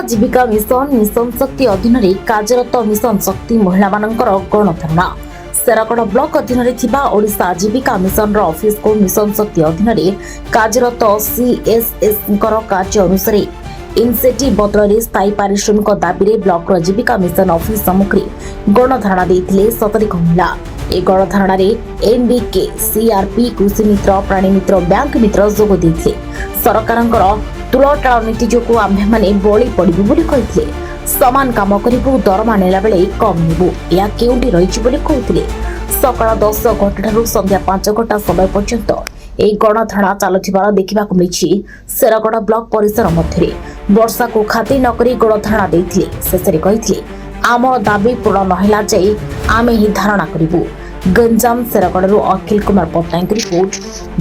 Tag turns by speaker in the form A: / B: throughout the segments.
A: ଜୀବିକା mission, mission ଶକ୍ତି ଅଧୀନରେ କାର୍ଯ୍ୟରତ ମିଶନ ଶକ୍ତି ମହିଳାମାନଙ୍କର ଗଣଧାରଣା। ଶେରଗଡ଼ ବ୍ଲକ ଅଧୀନରେ ଥିବା ଓଡ଼ିଶା ଜୀବିକା ମିଶନର ଅଫିସକୁ ମିଶନ ଶକ୍ତି ଅଧୀନରେ କାର୍ଯ୍ୟରତ ସିଏସ୍ଏସ୍ଙ୍କର କାର୍ଯ୍ୟ ଅନୁସାରେ ଇନସେଣ୍ଟିଭ୍ ବଦଳରେ ସ୍ଥାୟୀ ପାରିଶ୍ରମିକ ଦାବିରେ ବ୍ଲକର ଜୀବିକା ମିଶନ ଅଫିସ ସମ୍ମୁଖରେ ଗଣଧାରଣା ଦେଇଥିଲେ ଶତାଧିକ ମହିଳା। ଏ ଗଣଧାରଣାରେ ଏମ୍ବିକେ, ସିଆର୍ପି, କୃଷି ମିତ୍ର, ପ୍ରାଣୀ ମିତ୍ର, ବ୍ୟାଙ୍କ ମିତ୍ର ଯୋଗ ଦେଇଥିଲେ। ସରକାରଙ୍କର ତୁଳଟାଳ ନୀତି ଯୋଗୁଁ ଆମ୍ଭେମାନେ ବଳି ପଡ଼ିବୁ ବୋଲି କହିଥିଲେ। ସମାନ କାମ କରିବୁ, ଦରମା ନେଲା ବେଳେ କମ୍ ନେବୁ, ଏହା କେଉଁଠି ରହିଛି ବୋଲି କହୁଥିଲେ। ସକାଳ 10 ଘଣ୍ଟାଠାରୁ ସନ୍ଧ୍ୟା 5 ଘଣ୍ଟା ସମୟ ପର୍ଯ୍ୟନ୍ତ ଏହି ଗଣଧାରଣା ଚାଲୁଥିବାର ଦେଖିବାକୁ ମିଳିଛି। ଶେରଗଡ଼ ବ୍ଲକ ପରିସର ମଧ୍ୟରେ ବର୍ଷାକୁ ଖାତିର ନକରି ଗଣଧାରଣା ଦେଇଥିଲେ। ଶେଷରେ କହିଥିଲେ, ଆମର ଦାବି ପୂରଣ ନହେଲା ଯାଏ ଆମେ ଏହି ଧାରଣା କରିବୁ। ଗଞ୍ଜାମ ଶେରଗଡ଼ରୁ ଅଖିଲ କୁମାର ପଟ୍ଟନାୟକ ରିପୋର୍ଟ,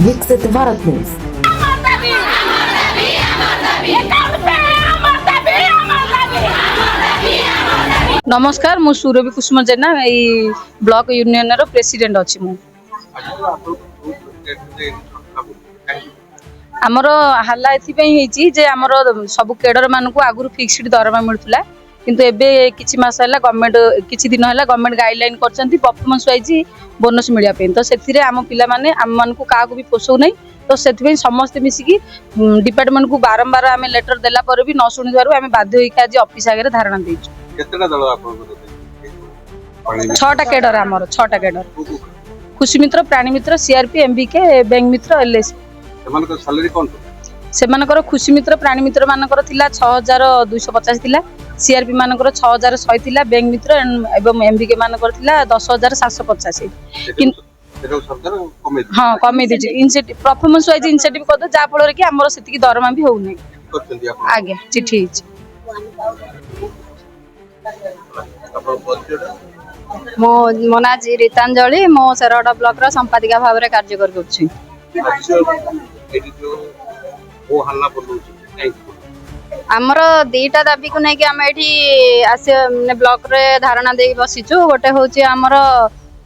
A: ବିକଶିତ ଭାରତ ନ୍ୟୁଜ୍।
B: আমার দাবি, একাউন্ট পে আমার দাবি, আমার দাবি।
C: ନମସ୍କାର, ମୁଁ ସୁରଭି କୁସୁମ ଜେନା, ଏଇ ବ୍ଲକ ୟୁନିୟନର ପ୍ରେସିଡେଣ୍ଟ ଅଛି ମୁଁ।
D: ଆଜି ଯୋଉ ଆପଣଙ୍କୁ ବହୁତ ଲେଟରେ କାହିଁକି?
C: ଆମର ହାଲା ଏଥିପାଇଁ ହେଇଛି ଯେ ଆମର ସବୁ କେଡର ମାନଙ୍କୁ ଆଗରୁ ଫିକ୍ସଡ ଦରମା ମିଳୁଥିଲା, କିନ୍ତୁ ଏବେ କିଛି ମାସ ହେଲା ଗଭର୍ଣ୍ଣମେଣ୍ଟ, କିଛି ଦିନ ହେଲା ଗଭର୍ଣ୍ଣମେଣ୍ଟ ଗାଇଡଲାଇନ କରିଛନ୍ତି ପରଫର୍ମାନ୍ସ ୱାଇଜ ବୋନସ୍ ମିଳିବା ପାଇଁ। ତ ସେଥିରେ ଆମ ପିଲାମାନେ, ଆମମାନଙ୍କୁ କାହାକୁ ବି ପୋଷଉ ନାହିଁ। ତ ସେଥିପାଇଁ ସମସ୍ତେ ମିଶିକି ଡିପାର୍ଟମେଣ୍ଟକୁ ବାରମ୍ବାର ଆମେ ଲେଟର ଦେଲା ପରେ ବି ନ ଶୁଣିବାରୁ ଆମେ ବାଧ୍ୟ ହୋଇକି ଆଜି ଅଫିସ ଆଗରେ ଧାରଣା ଦେଇଛୁ।
D: କେତେଟା ଦଳ ଆପଣଙ୍କର ପାଣି?
C: ଛଅଟା କେଡର ଆମର, ଛଅଟା କେଡର।
D: କୋଉ କୋଉ?
C: କୃଷି ମିତ୍ର, ପ୍ରାଣୀ ମିତ୍ର, ସିଆରପି, ଏମବିକେ, ବ୍ୟାଙ୍କ ମିତ୍ର, ଏଲଏସପି।
D: ସେମାନଙ୍କର ସାଲାରୀ କଣ ଥିଲା?
C: ସେମାନଙ୍କର କୃଷି ମିତ୍ର, ପ୍ରାଣୀ ମିତ୍ର ମାନଙ୍କର ଥିଲା 6250 ଥିଲା, ସିଆରପି ମାନଙ୍କର 6100 ଥିଲା, ବ୍ୟାଙ୍କ ମିତ୍ର ଏବଂ ଏମବିକେ ମାନଙ୍କର ଥିଲା 10,750।
D: ସେଟାକୁ ସରକାର କମେଇ
C: ହଁ, କମେଇ ଦେଇଛି। ଇନସେଣ୍ଟିଭ, ପରଫର୍ମାନ୍ସ ୱାଇଜ ଇନସେଣ୍ଟିଭ କରିଦେ, ଯାହା ଫଳରେ କି ଆମର ସେତିକି ଦରମା ବି ହଉନାହିଁ।
D: କରିଛନ୍ତି ଆପଣ?
C: ଆଜ୍ଞା, ଚିଠି ହେଇଛି।
D: ଆପଣଙ୍କ ପରିଚୟଟା?
E: ମୋ ନାଁ ରୀତାଞ୍ଜଳି, ମୁଁ ଶେରଗଡ଼ ବ୍ଲକର ସମ୍ପାଦିକା ଭାବରେ କାର୍ଯ୍ୟ କରୁଛି।
D: ଆଜି ଯୋଉ ଏଇଠି ଯୋଉ ହୋ ହାଲ୍ଲା ବୋଲଉଛି, କାହିଁକି?
E: ଆମର ଦିଟା ଦାବିକୁ ନେଇକି ଆମେ ଏଠି ଆସି ମାନେ ବ୍ଲକରେ ଧାରଣା ଦେଇକି ବସିଛୁ। ଗୋଟେ ହଉଛି ଆମର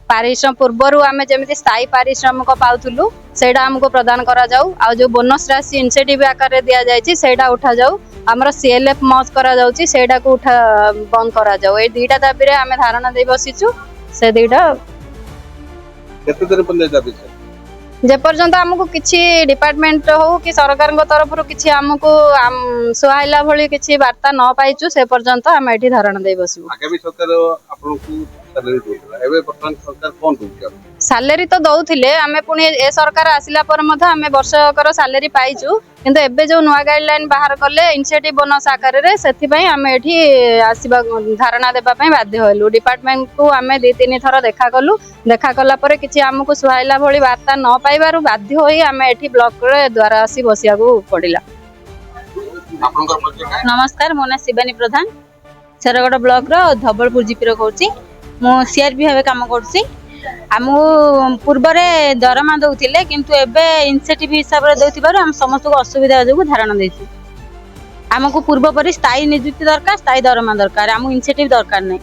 E: ପାରିଶ୍ରମ, ପୂର୍ବରୁ ଆମେ ଯେମିତି ସ୍ଥାୟୀ ପାରିଶ୍ରମିକ ପାଉଥିଲୁ, ସେଇଟା ଆମକୁ ପ୍ରଦାନ କରାଯାଉ। ଆଉ ଯୋଉ ବୋନସ ରାଶି ଇନସେଣ୍ଟିଭ ଆକାରରେ ଦିଆଯାଇଛି, ସେଇଟା ଉଠାଯାଉ। ଆମର ସିଏଲଏଫ ମର୍ଜ କରାଯାଉଛି, ସେଇଟାକୁ ବନ୍ଦ କରାଯାଉ। ଏଇ ଦିଟା ଦାବିରେ ଆମେ ଧାରଣା ଦେଇ ବସିଛୁ। ସେ ଦିଟା
D: କେତେ ଦିନ ପର୍ଯ୍ୟନ୍ତ ଦାବି ସାର୍?
E: ଯେପର୍ଯ୍ୟନ୍ତ ଆମକୁ କିଛି ଡିପାର୍ଟମେଣ୍ଟ ହଉ କି ସରକାରଙ୍କ ତରଫରୁ କିଛି ଆମକୁ ସୁହାଇଲା ଭଳି କିଛି ବାର୍ତ୍ତା ନ ପାଇଛୁ, ସେ ପର୍ଯ୍ୟନ୍ତ ଆମେ ଏଠି ଧାରଣା ଦେଇ ବସିବୁ।
D: ଆଗାମୀ ସରକାର ଆପଣଙ୍କୁ ସାଲାରୀ ଦଉଥିଲା, ଏବେ ବର୍ତ୍ତମାନ ସରକାର କଣ ଦଉଛି ଆପଣଙ୍କୁ?
E: ସାଲେରୀ ତ ଦଉଥିଲେ, ଆମେ ପୁଣି ଏ ସରକାର ଆସିଲା ପରେ ମଧ୍ୟ ଆମେ ବର୍ଷକର ସାଲେରୀ ପାଇଛୁ। କିନ୍ତୁ ଏବେ ଯୋଉ ନୂଆ ଗାଇଡଲାଇନ ବାହାର କଲେ ଇନସେଣ୍ଟିଭ ବୋନସ ଆକାରରେ, ସେଥିପାଇଁ ଆମେ ଏଠି ଆସିବା, ଧାରଣା ଦେବା ପାଇଁ ବାଧ୍ୟ ହେଲୁ। ଡିପାର୍ଟମେଣ୍ଟକୁ ଆମେ ଦି ତିନି ଥର ଦେଖା କଲୁ। ଦେଖା କଲା ପରେ କିଛି ଆମକୁ ସୁହାଇଲା ଭଳି ବାର୍ତ୍ତା ନ ପାଇବାରୁ ବାଧ୍ୟ ହୋଇ ଆମେ ଏଠି ବ୍ଲକରେ ଦ୍ୱାର ଆସି ବସିବାକୁ ପଡିଲା।
D: ଆପଣଙ୍କର ପରିଚୟଟା?
F: ନମସ୍କାର, ମୋ ନାଁ ଶିବାନୀ ପ୍ରଧାନ, ଶେରଗଡ଼ ବ୍ଲକର ଧବଳପୁର ଜିପିର କହୁଛି। ମୁଁ ସିଆରପି ଭାବେ କାମ କରୁଛି। ଆମକୁ ପୂର୍ବରେ ଦରମା ଦଉଥିଲେ, କିନ୍ତୁ ଏବେ ଇନସେଣ୍ଟିଭ ହିସାବରେ ଦେଉଥିବାରୁ ଆମ ସମସ୍ତଙ୍କୁ ଅସୁବିଧା ଯୋଗୁଁ ଧାରଣା ଦେଇଛୁ। ଆମକୁ ପୂର୍ବ ପରି ସ୍ଥାୟୀ ନିଯୁକ୍ତି ଦରକାର, ସ୍ଥାୟୀ ଦରମା ଦରକାର, ଆମକୁ ଇନସେଣ୍ଟିଭ ଦରକାର ନାହିଁ।